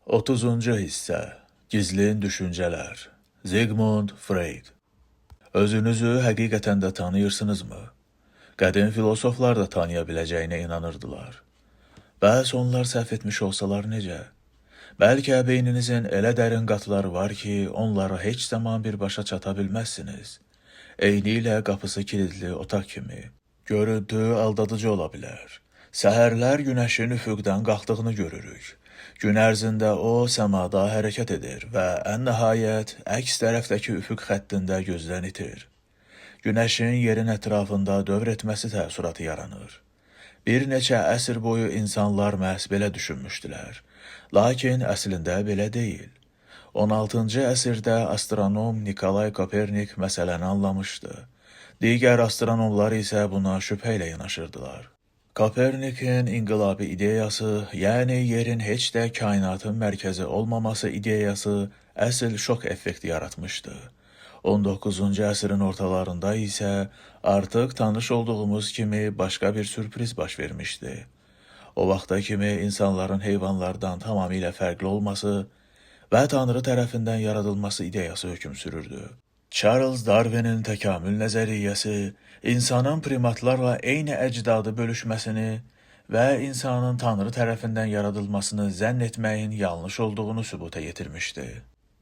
30-cu hissə. Gizlin düşüncələr. Sigmund Freud. Özünüzü həqiqətən də tanıyırsınızmı? Qədim filosoflar da tanıya biləcəyinə inanırdılar. Bəs onlar səhv etmiş olsalar necə? Bəlkə beyninizin elə dərin qatları var ki, onlara heç zaman birbaşa çata bilməzsiniz. Eynilə qapısı kilidli otaq kimi. Görüntü aldadıcı ola bilər. Səhərlər günəşin üfüqdən qalxdığını görürük. Gün ərzində o səmada hərəkət edir və ən nəhayət əks tərəfdəki üfüq xəttində gözdən itir. Günəşin yerin ətrafında dövr etməsi təəssüratı yaranır. Bir neçə əsr boyu insanlar məhz belə düşünmüşdülər. Lakin əslində belə deyil. 16-cı əsrdə astronom Nikolay Kopernik məsələni anlamışdı. Digər astronomlar isə buna şübhə ilə yanaşırdılar. Kopernikin inqilabi ideyası, yəni yerin heç də kainatın mərkəzi olmaması ideyası əsl şok effekti yaratmışdı. 19-cu əsrin ortalarında isə artıq tanış olduğumuz kimi başqa bir sürpriz baş vermişdi. O vaxta kimi insanların heyvanlardan tamamilə fərqli olması və Tanrı tərəfindən yaradılması ideyası hökm sürürdü. Charles Darwin'in təkamül nəzəriyyəsi insanın primatlarla eyni əcdadı bölüşməsini və insanın Tanrı tərəfindən yaradılmasını zənn etməyin yanlış olduğunu sübuta yetirmişdi.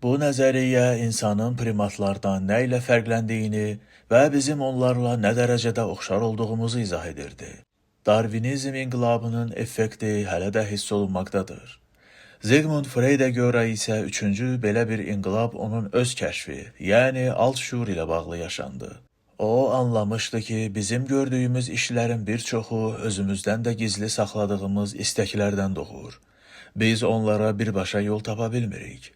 Bu nəzəriyyə insanın primatlardan nə ilə fərqləndiyini və bizim onlarla nə dərəcədə oxşar olduğumuzu izah edirdi. Darvinizm inqilabının effekti hələ də hiss olunmaqdadır. Sigmund Freydə görə isə üçüncü belə bir inqilab onun öz kəşfi, yəni alt şüur ilə bağlı yaşandı. O anlamışdı ki, bizim gördüyümüz işlərin bir çoxu özümüzdən də gizli saxladığımız istəklərdən doğur. Biz onlara birbaşa yol tapa bilmirik.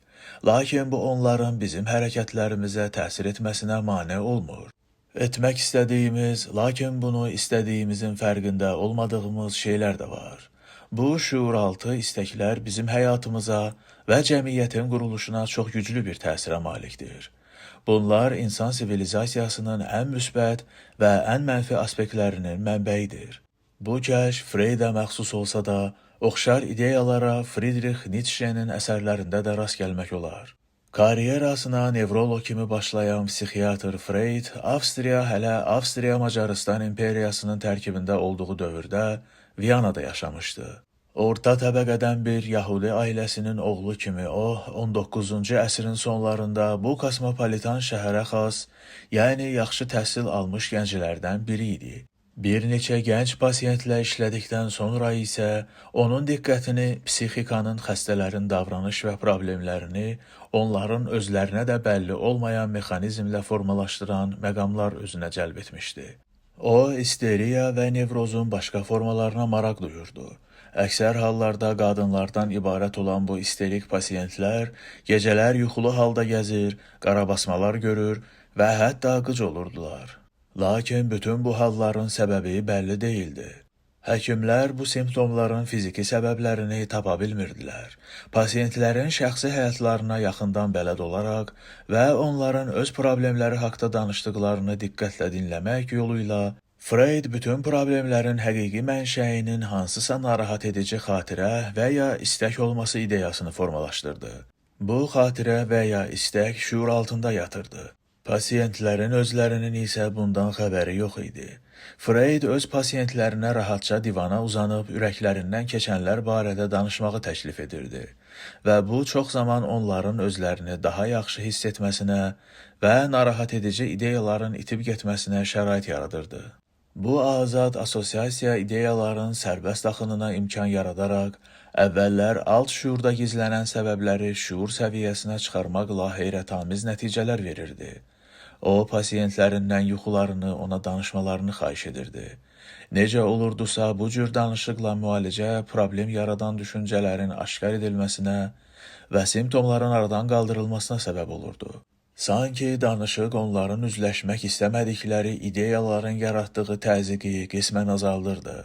Lakin bu onların bizim hərəkətlərimizə təsir etməsinə mane olmur. Etmək istədiyimiz, lakin bunu istədiyimizin fərqində olmadığımız şeylər də var. Bu şüuraltı istəklər bizim həyatımıza və cəmiyyətin quruluşuna çox güclü bir təsirə malikdir. Bunlar insan sivilizasiyasının ən müsbət və ən mənfi aspektlərinin mənbəyidir. Bu kəşf Freydə məxsus olsa da, oxşar ideyalara Friedrich Nietzsche'nin əsərlərində də rast gəlmək olar. Karyerasına nevroloq kimi başlayan psixiatr Freyd, Avstriya hələ Avstriya-Macarıstan imperiyasının tərkibində olduğu dövrdə Viyanada yaşamışdı. Orta təbəqədən bir Yahudi ailəsinin oğlu kimi o, 19-cu əsrin sonlarında bu kosmopolitan şəhərə xas, yəni yaxşı təhsil almış gənclərdən biri idi. Bir neçə gənc pasiyentlə işlədikdən sonra isə onun diqqətini psixikanın xəstələrin davranış və problemlərini onların özlərinə də bəlli olmayan mexanizmlə formalaşdıran məqamlar özünə cəlb etmişdi. O, isteriya və nevrozun başqa formalarına maraq duyurdu. Əksər hallarda qadınlardan ibarət olan bu isterik pasiyentlər gecələr yuxulu halda gəzir, qarabasmalar görür və hətta qıc olurdular. Lakin bütün bu halların səbəbi bəlli deyildi. Həkimlər bu simptomların fiziki səbəblərini tapa bilmirdilər. Pasiyentlərin şəxsi həyatlarına yaxından bələd olaraq və onların öz problemləri haqda danışdıqlarını diqqətlə dinləmək yolu ilə Freyd bütün problemlərin həqiqi mənşəyinin hansısa narahat edici xatirə və ya istək olması ideyasını formalaşdırdı. Bu xatirə və ya istək şüur altında yatırdı. Pasiyentlərin özlərinin isə bundan xəbəri yox idi. Freyd öz pasiyentlərinə rahatca divana uzanıb ürəklərindən keçənlər barədə danışmağı təklif edirdi və bu çox zaman onların özlərini daha yaxşı hiss etməsinə və narahat edici ideyaların itib getməsinə şərait yaradırdı. Bu azad assosiasiya ideyaların sərbəst axınına imkan yaradaraq əvvəllər alt şüurda gizlənən səbəbləri şüur səviyyəsinə çıxarmaqla heyrətamiz nəticələr verirdi. O, pasiyentlərindən yuxularını ona danışmalarını xahiş edirdi. Necə olurdusa, bu cür danışıqla müalicə problem yaradan düşüncələrin aşkar edilməsinə və simptomların aradan qaldırılmasına səbəb olurdu. Sanki danışıq onların üzləşmək istəmədikləri ideyaların yaratdığı təzyiqi qismən azaldırdı.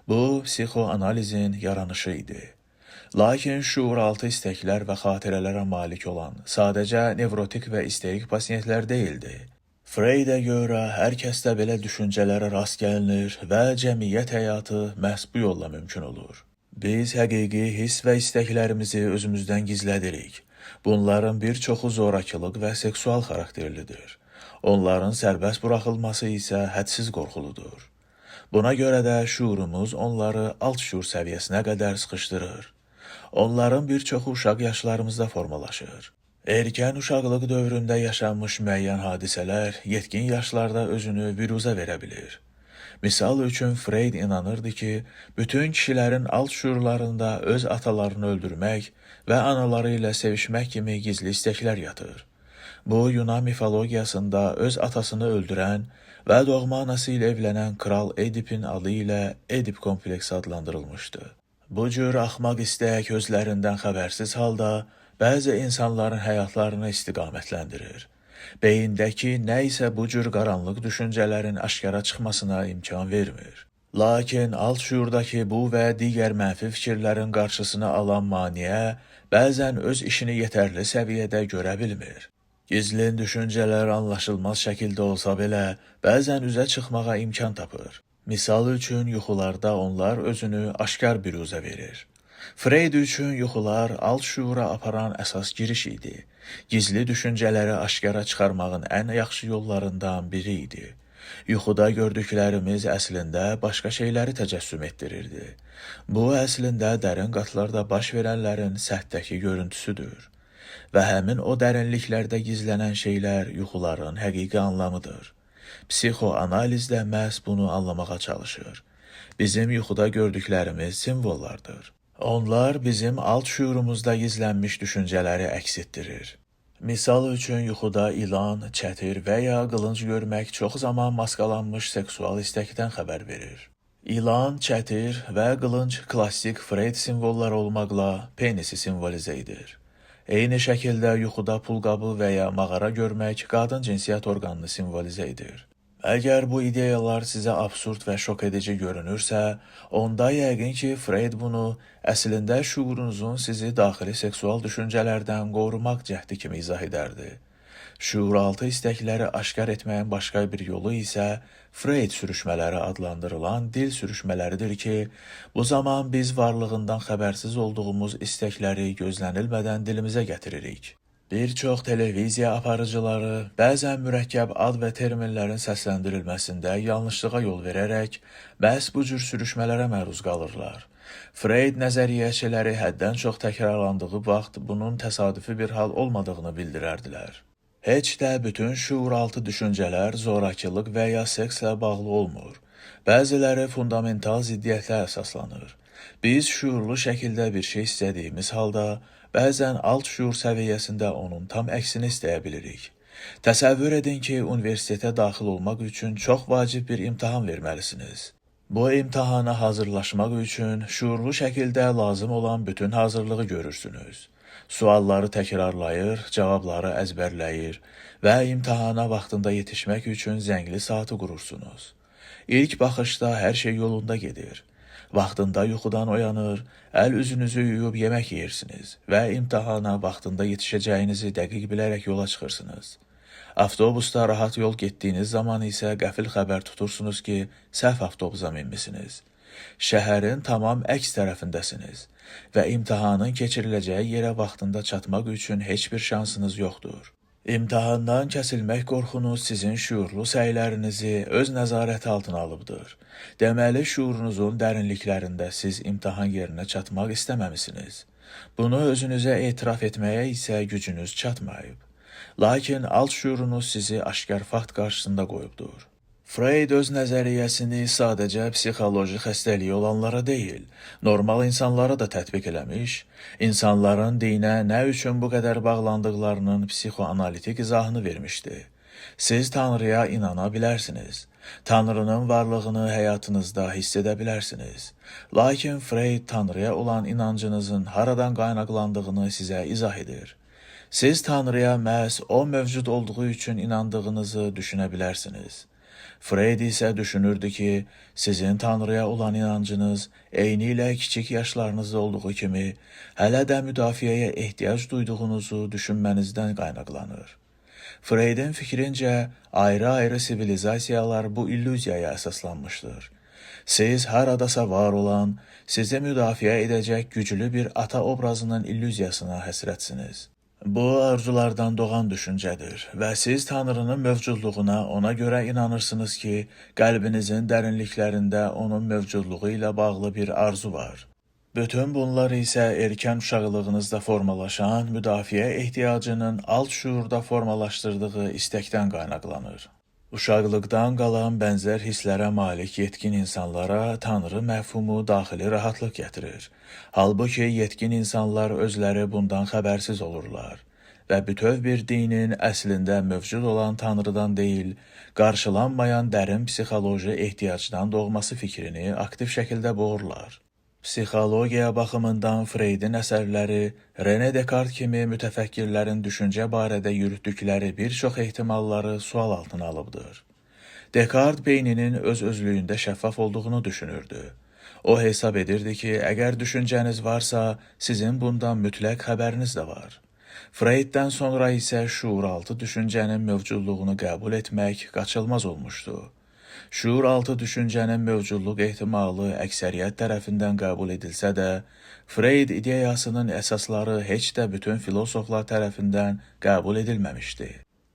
Bu, psixoanalizin yaranışı idi. Lakin şüuraltı istəklər və xatirələrə malik olan sadəcə nevrotik və isterik pasiyentlər deyildi. Freydə görə hər kəsdə belə düşüncələrə rast gəlinir və cəmiyyət həyatı məhz bu yolla mümkün olur. Biz həqiqi hiss və istəklərimizi özümüzdən gizlədirik. Bunların bir çoxu zorakılıq və seksual xarakterlidir. Onların sərbəst buraxılması isə hədsiz qorxuludur. Buna görə də şuurumuz onları alt şuur səviyyəsinə qədər sıxışdırır. Onların bir çoxu uşaq yaşlarımızda formalaşır. Erkən uşaqlıq dövründə yaşanmış müəyyən hadisələr yetkin yaşlarda özünü büruzə verə bilir. Misal üçün Freyd inanırdı ki, bütün kişilərin alt şuurlarında öz atalarını öldürmək və anaları ilə sevişmək kimi gizli istəklər yatır. Bu, Yunan mifologiyasında öz atasını öldürən və doğma anası ilə evlənən kral Edipin adı ilə Edip kompleksi adlandırılmışdı. Bu cür axmaq istək özlərindən xəbərsiz halda bəzi insanların həyatlarını istiqamətləndirir. Beyindəki nə isə bu cür qaranlıq düşüncələrin aşkara çıxmasına imkan vermir. Lakin alt şuurdakı bu və digər mənfi fikirlərin qarşısını alan maneə bəzən öz işini yetərli səviyyədə görə bilmir. Gizlin düşüncələr anlaşılmaz şəkildə olsa belə, bəzən üzə çıxmağa imkan tapır. Misal üçün yuxularda onlar özünü aşkar büruzə verir. Freyd üçün yuxular alt şuura aparan əsas giriş idi. Gizli düşüncələri aşkara çıxarmağın ən yaxşı yollarından biri idi. Yuxuda gördüklərimiz əslində başqa şeyləri təcəssüm etdirirdi. Bu əslində dərin qatlarda baş verənlərin səthdəki görüntüsüdür. Və həmin o dərinliklərdə gizlənən şeylər yuxuların həqiqi anlamıdır. Psixoanaliz də məhz bunu anlamağa çalışır. Bizim yuxuda gördüklərimiz simvollardır. Onlar bizim alt şuurumuzda gizlənmiş düşüncələri əks etdirir. Misal üçün yuxuda ilan, çətir və ya qılınc görmək çox zaman maskalanmış seksual istəkdən xəbər verir. İlan, çətir və qılınc klassik Freyd simvolları olmaqla penisi simvolizə edir. Eyni şəkildə yuxuda pulqabı və ya mağara görmək qadın cinsiyyət orqanını simvolizə edir. Əgər bu ideyalar sizə absurd və şok edici görünürsə, onda yəqin ki, Freyd bunu əslində şuurunuzun sizi daxili seksual düşüncələrdən qorumaq cəhdi kimi izah edərdi. Şuuraltı istəkləri aşkar etməyin başqa bir yolu isə Freyd sürüşmələri adlandırılan dil sürüşmələridir ki, bu zaman biz varlığından xəbərsiz olduğumuz istəkləri gözlənilmədən dilimizə gətiririk. Bir çox televiziya aparıcıları bəzən mürəkkəb ad və terminlərin səsləndirilməsində yanlışlığa yol verərək məhz bu cür sürüşmələrə məruz qalırlar. Freyd nəzəriyyəçiləri həddən çox təkrarlandığı vaxt bunun təsadüfi bir hal olmadığını bildirərdilər. Heç də bütün şuuraltı düşüncələr zorakılıq və ya sekslə bağlı olmur. Bəziləri fundamental ziddiyyətə əsaslanır. Biz şuurlu şəkildə bir şey istədiyimiz halda, bəzən alt şuur səviyyəsində onun tam əksini istəyə bilirik. Təsəvvür edin ki, universitetə daxil olmaq üçün çox vacib bir imtahan verməlisiniz. Bu imtahana hazırlaşmaq üçün şuurlu şəkildə lazım olan bütün hazırlığı görürsünüz. Sualları təkrarlayır, cavabları əzbərləyir və imtahana vaxtında yetişmək üçün zəngli saatı qurursunuz. İlk baxışda hər şey yolunda gedir. Vaxtında yuxudan oyanır, əl üzünüzü yuyub yemək yeyirsiniz və imtahana vaxtında yetişəcəyinizi dəqiq bilərək yola çıxırsınız. Avtobusda rahat yol getdiyiniz zaman isə qəfil xəbər tutursunuz ki, səhv avtobusa minmisiniz. Şəhərin tamam əks tərəfindəsiniz və imtahanın keçiriləcəyi yerə vaxtında çatmaq üçün heç bir şansınız yoxdur. İmtahandan kəsilmək qorxunuz sizin şuurlu səylərinizi öz nəzarəti altına alıbdır. Deməli, şuurunuzun dərinliklərində siz imtahan yerinə çatmaq istəməmisiniz. Bunu özünüzə etiraf etməyə isə gücünüz çatmayıb. Lakin alt şuurunuz sizi aşkar fakt qarşısında qoyubdur. Freyd öz nəzəriyyəsini sadəcə psixoloji xəstəliyi olanlara deyil, normal insanlara da tətbiq eləmiş, insanların dinə nə üçün bu qədər bağlandıqlarının psixoanalitik izahını vermişdi. Siz Tanrıya inana bilərsiniz. Tanrının varlığını həyatınızda hiss edə bilərsiniz. Lakin Freyd Tanrıya olan inancınızın haradan qaynaqlandığını sizə izah edir. Siz Tanrıya məhz o mövcud olduğu üçün inandığınızı düşünə bilərsiniz. Freyd isə düşünürdü ki, sizin Tanrıya olan inancınız eynilə kiçik yaşlarınızda olduğu kimi hələ də müdafiəyə ehtiyac duyduğunuzu düşünmənizdən qaynaqlanır. Freydin fikrincə ayrı-ayrı sivilizasiyalar bu illüziyaya əsaslanmışdır. Siz haradasa var olan, sizi müdafiə edəcək güclü bir ata obrazının illüziyasına həsrətsiniz. Bu arzulardan doğan düşüncədir və siz Tanrının mövcudluğuna ona görə inanırsınız ki, qəlbinizin dərinliklərində onun mövcudluğu ilə bağlı bir arzu var. Bütün bunlar isə erkən uşaqlığınızda formalaşan müdafiə ehtiyacının alt şuurda formalaşdırdığı istəkdən qaynaqlanır. Uşaqlıqdan qalan bənzər hisslərə malik yetkin insanlara Tanrı məfhumu daxili rahatlıq gətirir. Halbuki yetkin insanlar özləri bundan xəbərsiz olurlar və bütöv bir dinin əslində mövcud olan Tanrıdan deyil, qarşılanmayan dərin psixoloji ehtiyacdan doğması fikrini aktiv şəkildə boğurlar. Psixologiya baxımından Freydin əsərləri Rene Dekart kimi mütəfəkkirlərin düşüncə barədə yürütdükləri bir çox ehtimalları sual altına alıbdır. Dekart beyninin öz-özlüyündə şəffaf olduğunu düşünürdü. O hesab edirdi ki, əgər düşüncəniz varsa, sizin bundan mütləq xəbəriniz də var. Freyddən sonra isə şuuraltı düşüncənin mövcudluğunu qəbul etmək qaçılmaz olmuşdu. Şuuraltı düşüncənin mövcudluq ehtimalı əksəriyyət tərəfindən qəbul edilsə də, Freyd ideyasının əsasları heç də bütün filosoflar tərəfindən qəbul edilməmişdi.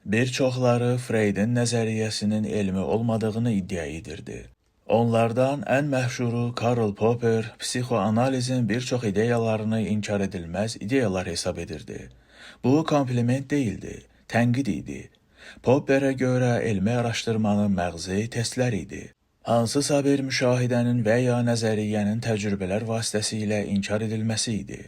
Bir çoxları Freydin nəzəriyyəsinin elmi olmadığını iddia edirdi. Onlardan ən məşhuru Karl Popper psixoanalizin bir çox ideyalarını inkar edilməz ideyalar hesab edirdi. Bu kompliment deyildi, tənqid idi. Popperə görə elmi araşdırmanın məğzi testlər idi. Hansısa bir müşahidənin və ya nəzəriyyənin təcrübələr vasitəsilə inkar edilməsi idi.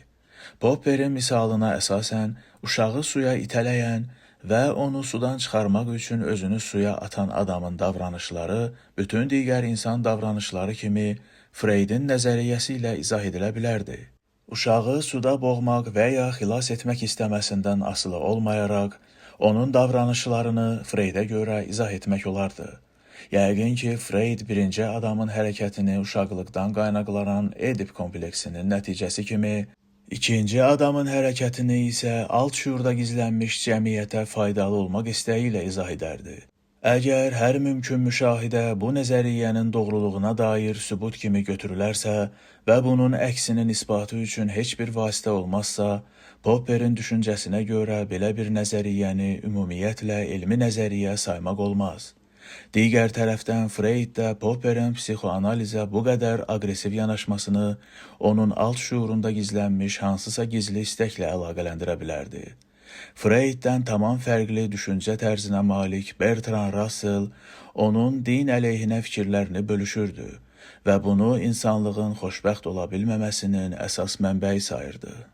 Popperin misalına əsasən uşağı suya itələyən və onu sudan çıxarmaq üçün özünü suya atan adamın davranışları bütün digər insan davranışları kimi Freydin nəzəriyyəsi ilə izah edilə bilərdi. Uşağı suda boğmaq və ya xilas etmək istəməsindən asılı olmayaraq, onun davranışlarını Freydə görə izah etmək olardı. Yəqin ki, Freyd birinci adamın hərəkətini uşaqlıqdan qaynaqlanan Edip kompleksinin nəticəsi kimi, ikinci adamın hərəkətini isə alt şuurda gizlənmiş cəmiyyətə faydalı olmaq istəyi ilə izah edərdi. Əgər hər mümkün müşahidə bu nəzəriyyənin doğruluğuna dair sübut kimi götürülərsə və bunun əksinin isbatı üçün heç bir vasitə olmazsa, Popperin düşüncəsinə görə belə bir nəzəriyyəni ümumiyyətlə elmi nəzəriyyə saymaq olmaz. Digər tərəfdən Freyd də Popperin psixoanalizə bu qədər aqressiv yanaşmasını onun alt şuurunda gizlənmiş hansısa gizli istəklə əlaqələndirə bilərdi. Freyddən tamam fərqli düşüncə tərzinə malik Bertrand Russell onun din əleyhinə fikirlərini bölüşürdü və bunu insanlığın xoşbəxt ola bilməməsinin əsas mənbəyi sayırdı.